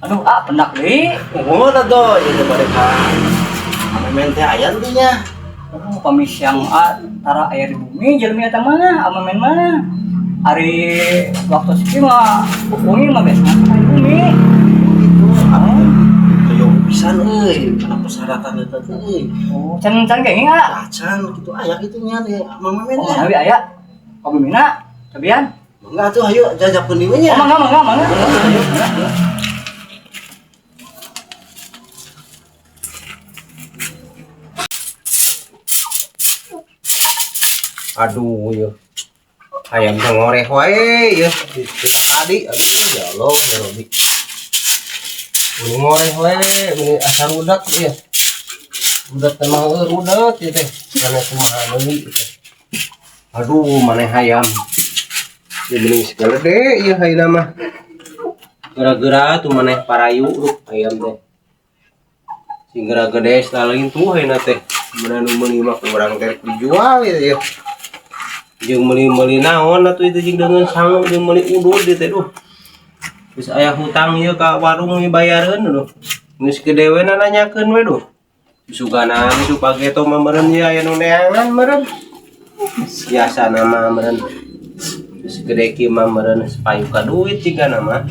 Aduh, ah, pendak deui. Unggul atuh ieu teh bade ka Amemen teh aya teu nya. Oh, pami siang ah, tara aya di bumi jelmi eta mah, amemen mah. Ari waktu sepi mah wengi mah biasa aya di bumi. Gitu. Abi teu pisan euy, kana persyaratan eta teh euy. Oh, can can kenging ah. Acan kitu aya kitu nya di Amemen Oh, teh. manawi aya. Ka bumina, tabian. Mangga atuh hayu jajakeun deui Oh, nya. mangga mangga mangga. Mangga. Aduh ya. Hayam teh ngoreh wae ya. Kita tadi aduh ya Allah ya Rabbi. Ini ngoreh wae, ini asa rudat ya. Rudat teh mah eueuh rudat ieu teh. Mana kumaha deui teh. Aduh, maneh hayam. Ya mending segala deh ieu hayam mah. Gara-gara tuh maneh parayu lu hayam teh. Sing geura gede selalu tuh hayam teh. Mana nu meuli mah kurang teh dijual ya. Ya. Jeung meuli-meuli naon atuh itu jeung deungeun sangu jeung meuli udud ieu teh duh. Geus aya hutang ieu ka warung ieu bayareun duh. Geus gede we nanyakeun we duh. Sugana geus pageto mah meureun ieu aya nu neangan meureun. Biasa nama meureun. Geus gede kieu mah meureun payu ka duit jigana mah.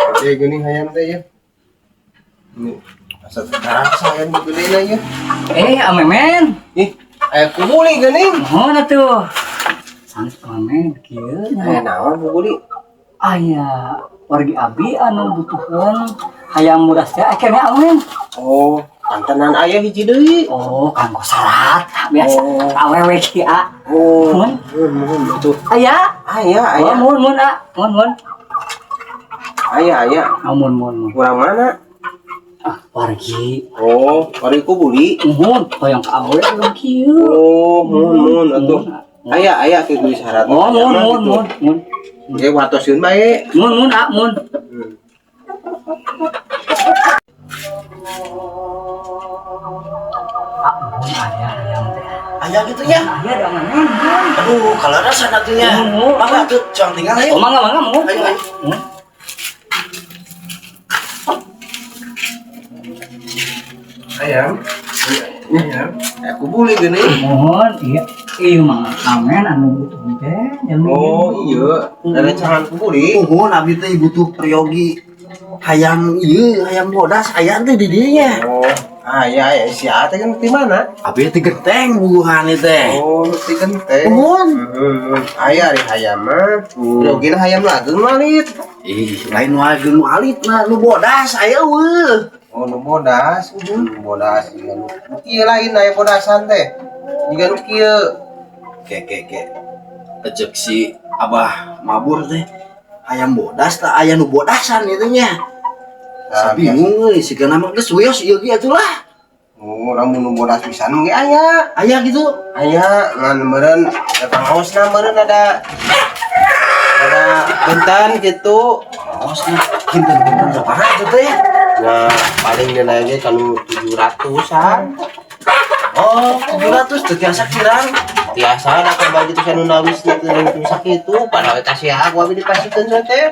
Oke, geuning hayam teh ya. Ini asa terasa hayam nu gedena ieu. Eh, amemen. Ih, aya kubuli geuning. Mohon atuh. Sanes amemen kieu Aya nya. naon kubuli? Aya wargi abi anu butuheun hayam mudas teh akhirnya amemen. Oh, pantenan aya hiji deui. Oh, kanggo syarat biasa. Oh. Awewe ki a. Oh, Mun. muhun muhun betul. Aya. Aya, Oh, aya. mun mun a. Mun mun. Aya, aya. Oh, mun mun mun. Kurang mana? Ah, wargi. Oh, wargi kubuli. Muhun, hoyong ka awewe urang kieu. Oh, muhun muhun atuh. Mun. Aya, aya kitu syarat. Oh, mun mun mun mun. Oke, watoskeun bae. Mun mun a mun. A mun aya hayam teh. Aya kitu nya. Aya da amemen. Mun. Aduh, kalarasan atuh nya. Mun. Mangga atuh cang tinggal Oh, ayo. mangga mangga mun. Ayo, ayo. Mun. Ayam. Ayam. Aya kubuli geuning. Mohon, iya. Iya mah amen anu butuh teh jalmi. Oh, iya. Rerencangan kubuli. Nuhun abi teh butuh peryogi hayam ieu, hayam bodas aya teh di dieu nya. Oh, aya aya si A teh kan di mana? Abi teh genteng bubuhan teh. Oh, nu ti genteng. Nuhun. Heeh. Aya ari hayam mah. Yogina hayam lageung malit. Ih, lain wae nu alit mah nu bodas aya eueuh. Oh, nu bodas, nu bodas jiga nu nu kieu lain aya bodasan teh. Jiga nu kieu. Ke ke ke. Ejek si Abah mabur teh hayam bodas tah aya nu bodasan ieu teh nya. Nah, Sa bingung euy, sigana mah geus wios ieu ge atuh lah. Oh, lamun nu bodas pisan ge aya. Aya gitu. Aya ngan meureun eta ngaosna meureun ada benten gitu. Ngaosna kinten-kinten sabaraha itu teh? Nah, paling dina ge kanu 700-an. Oh, 700 teu tiasa kirang. Tiasa da ka bagi teh nu nawis teu teu sakitu, padahal eta sia aku abi dipasikeun we teh.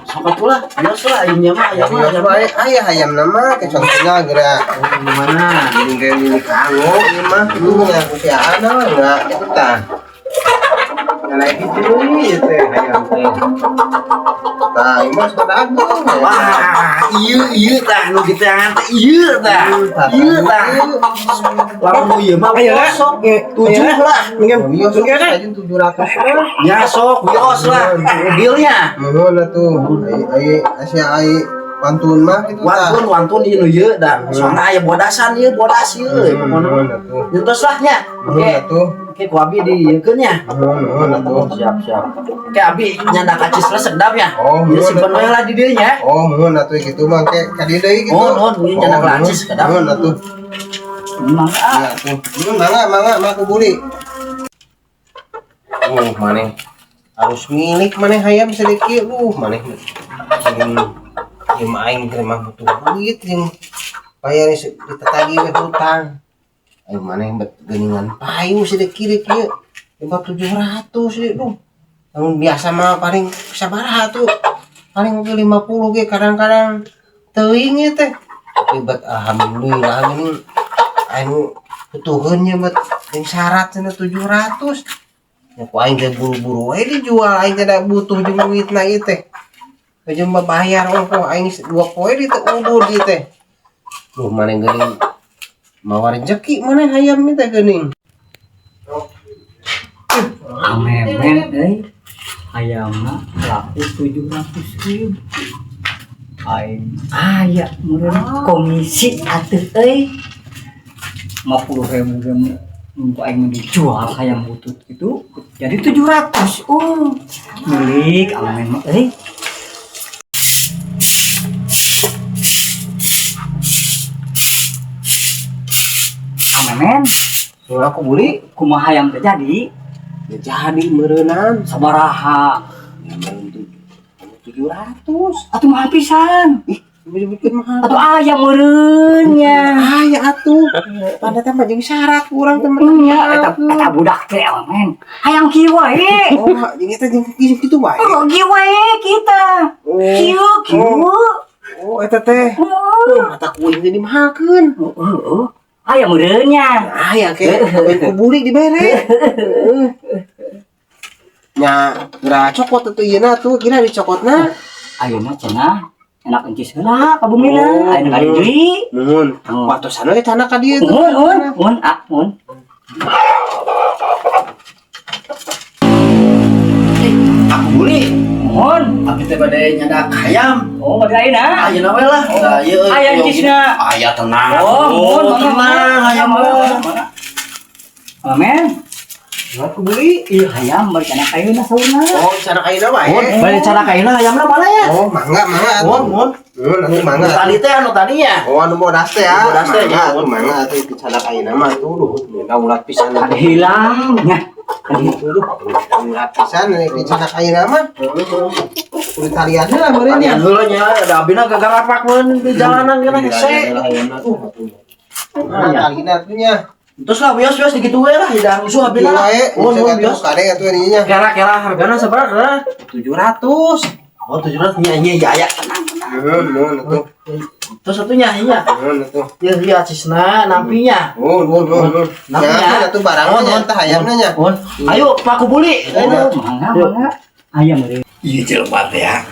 Sok atuh lah, bios lah ieu nya mah aya mah Aya aya mah. aya hayam nama ke contohnya geura. Oh, mana? Ini kayak ini kanggo ieu mah itu ngaku si Ana enggak gitu tah. Nah, gitu ieu teh hayam teh. Tah, ieu mah sudah agung. Wah, ieu ieu tah nu giteangan teh ieu tah. Ieu tah. Lamun nu ieu mah sok tujuh lah. Iya, sok aja 700 lah. Ya sok wios lah. Mobilnya. Nuhun atuh. Ai ai sia ai pantun mah gitu tah. Wantun wantun ieu nu ieu dah. Soalna aya bodasan ieu bodas ieu. Pokona Nuhun atuh. nyentos lah nya. Nuhun Oke. atuh. Oke, ku abi diieukeun nya. Nuhun nuhun atuh. Siap, siap. Oke, abi nyanda kacis lah sedap ya. Oh, Ieu nuhun simpen atuh. we lah di dieu nya. Oh, nuhun atuh gitu mah ke ka dieu deui gitu. Oh, nuhun, ieu nyanda Oh, nuhun. kacis kedap. Nuhun atuh. Mangga. Ya atuh. Nuhun mangga mangga mah kubuli. Oh, maneh harus milik maneh hayam sedikit lu maneh. Jeung jeung aing teh mah butuh duit jeung bayar ditetagi we hutang. Ayo mana yang bet geuningan payu sih kiri kieu. Coba 700 sih duh. Lamun biasa mah paling sabaraha tuh. Paling oge 50 ge kadang-kadang teuing ieu teh. Tapi bet alhamdulillah geuning anu butuheun nya bet jeung syarat cenah 700. Ya ku aing teh buru-buru we dijual aing teh da butuh jeung duitna ieu teh. Jeung bayar ongkoh aing 2 poe di teh udur ieu teh. Duh maneh geuning mawa rezeki maneh hayam ieu teh geuning. Amemen euy. Hayamna laku 700.000. Aing aya meureun komisi atuh euy. 50.000 ge mun aing dijual hayam butut itu jadi 700. Oh, milik amemen mah euy. Amemen, Suara aku beli kumaha hayam teh jadi? Ya jadi meureunan Sabaraha? Ya meureun 700. Atuh mahal pisan. Ih, bikin mahal. Atuh aya meureun nya. Aya atuh. Pada teh mah jeung syarat kurang teh Nya eta eta budak teh amen. Hayang kieu wae. Oh, jeung eta jeung kitu wae. Oh, kieu wae kita. Kieu kieu. Oh, eta teh. Heeh. Mata kuing teh dimahalkeun. Heeh. Aya meureun nya. Aya ke ku buli dibere. Heeh. Nya, geura cokot atuh ieu na tuh, kira dicokotna. Ayeuna cenah enak encis heula ka bumina. Ayeuna ka deui. Nuhun. Watosan we cenah ka dieu tuh. Nuhun, nuhun, ah, nuhun. Aku beli. Nuhun. Abi teh bade nyadak hayam. Oh, bade ayeuna. Ayeuna we lah. Da ieu euy. Aya encisna. Aya tenang. Oh, nuhun, tenang hayam mah. Amen. Aku beli. Ih, hayam bari kana ayeuna saurna. Oh, cara ayeuna wae. Bade cara ayeuna hayamna mana ya? Oh, mangga, mangga atuh. Nuhun, nuhun. Nuhun, atuh mangga. Nu tadi teh anu tadi ya. Oh, anu bodas teh ya. Bodas teh, Mangga ya. atuh, mangga atuh itu cara ayeuna mah tuh duh, ulat pisan Ada hilang nya. Duh, ulat pisan di cara ayeuna mah. Kudu talian heula meureun nya. Talian heula nya, da abina gagarapak mun di jalanan kana hese. Nah, talina atuh nya. Terus lah bios bios digitu we lah hidang musuh abina lah. Nuhun, Nuhun, bios. Kade atuh ininya. Kira-kira hargana sabaraha? 700. Oh, 700 nya nya ya ya tenang tenang. Nuhun, nuhun atuh. Terus satunya nya. Nuhun atuh. Ya ya cisna nampinya. Nuhun, nuhun, nuhun. Nampinya. Atuh barangna nya tah hayamna nya. Nuhun. Ayo Pak Kubuli. Oh, mangga, mangga. Ayam meureun. Ieu jelema teh ya.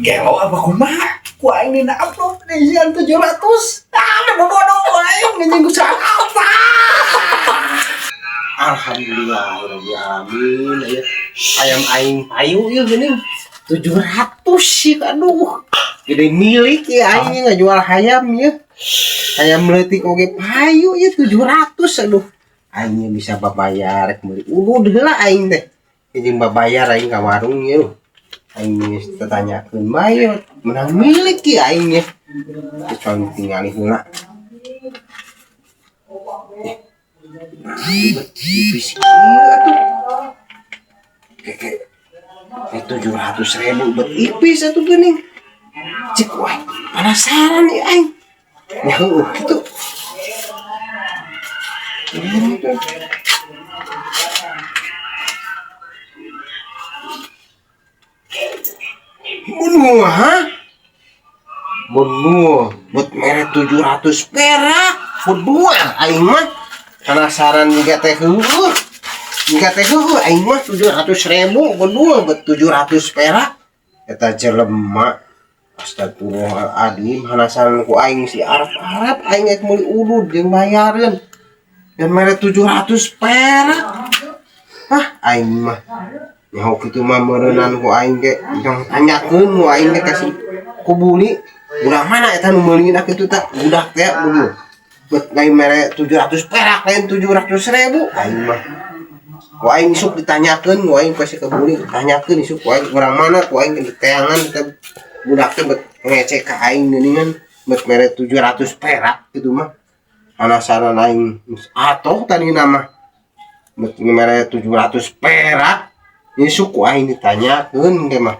Gelo apa kumaha? Ku aing dina upload di 700. Ah, bodoh aing anjing ku apa? Alhamdulillah rabbil alamin ya. Ayam aing payu ieu geuning 700 sih aduh. Gede milik ya aing ngajual hayam ya. Hayam leutik oge payu ya 700 aduh. Aing bisa babayar rek meuli udud heula aing teh. Jeung babayar aing ka warung ieu. Aing geus tetanyakeun bae menang milik ya aing ya. Kecuali tingali heula. Tipis kieu atuh. Keke 700.000 bet ipis atuh geuning. Cik wae penasaran ieu aing. Ya heueuh kitu. Mun ha? Mun bet mere 700 perak. Berdua aing mah. Penasaran juga teh heueuh. Juga teh heueuh aing mah 700.000 berdua bet 700 perak. Eta jelema. Astagfirullahaladzim, penasaran ku aing si Arab-Arab aing rek meuli udud jeung bayareun. Dan mere 700 perak. Hah, aing mah. Nyaho kitu mah meureunan ku aing ge jang tanyakeun ku aing ge kasih kubuli. Budak mana eta nu meulina kitu tah? Budak teh beuh. Bet lain mere 700 perak lain 700.000 aing mah. Ku aing isuk ditanyakeun ku aing pasti kebuli ditanyakeun isuk ku aing urang mana ku aing diteangan teh budak teh bet ngecek ka aing geuningan bet mere 700 perak kitu mah. Penasaran aing atoh tadi nama bet mere 700 perak isuk ku aing ditanyakeun ge mah.